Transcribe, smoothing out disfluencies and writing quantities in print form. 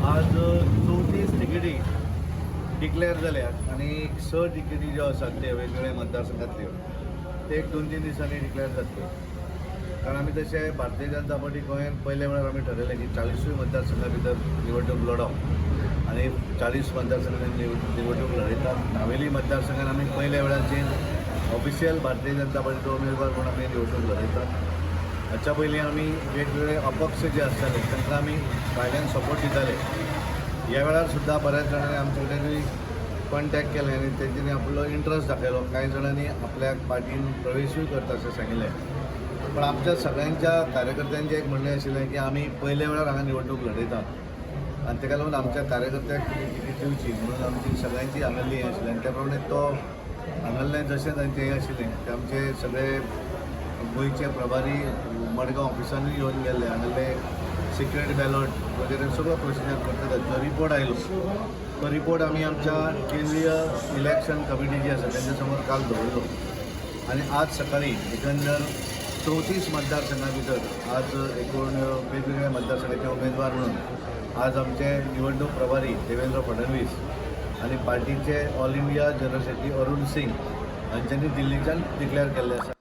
आज 34 तिकेटी डिक्लेअर जाल्यात आनी 6 तिकेटी ज्यो आसात ते वेगवेगळ्या मतदारसंघातल्यो ते एक 2-3 दिसांनी डिक्लेअर जातल्यो. कारण आमी तशें भारतीय जनता पार्टी गोंयांत पयल्या वेळार आमी ठरयलें की 40ूय मतदारसंघा भितर निवडणूक लढोवप आनी 40 मतदारसंघांनी निवडणूक लढयतात. नावेली मतदारसंघात आमी पयल्या वेळाचेर ऑफिशियल भारतीय जनता पार्टीचो उमेदवार म्हणून आमी निवडणूक लढयतात. हाच्या पयलीं आमी वेगवेगळे अपक्ष जे आसताले तांकां आमी भायल्यान सपोर्ट दिताले. ह्या वेळार सुद्दां बऱ्याच जाणांनी आमचे कडेन कॉन्टॅक्ट केलें आनी तेंच्यांनी आपलो इंट्रस्ट दाखयलो. कांय जाणांनी आपल्याक पार्टीन प्रवेशूय करता अशें सांगिल्लें. पण आमच्या सगळ्यांच्या कार्यकर्त्यांचें एक म्हणणें आशिल्लें की आमी पयल्या वेळार हांगा निवडणूक लढयतात आनी ताका लागून आमच्या कार्यकर्त्याक तुमी तिकीट दिवची म्हणून आमची सगळ्यांची हांगासरली हें आशिल्लें. आनी त्या प्रमाणे तो हांगासरलें जशें तांचें हें आशिल्लें ते आमचे सगळे गोंयचे प्रभारी मडगांव ऑफिसांनी येवन गेल्ले. हांगासरले सिक्रेट बॅलॉट वगैरे सगळो प्रोसिजर करतकच जो रिपोर्ट आयलो तो रिपोर्ट आमी आमच्या केंद्रीय इलेक्शन कमिटी जी आसा तेंच्या समोर काल दवरलो आनी आज सकाळी एकंदर 34 मतदारसंघा भितर आज एकूण वेगवेगळ्या मतदारसंघाचे उमेदवार म्हणून आज आमचे निवडणूक प्रभारी देवेंद्र फडणवीस आनी पार्टीचे all India general secretary Arun Singh हांच्यांनी दिल्लीच्यान डिक्लेअर केल्ले आसा.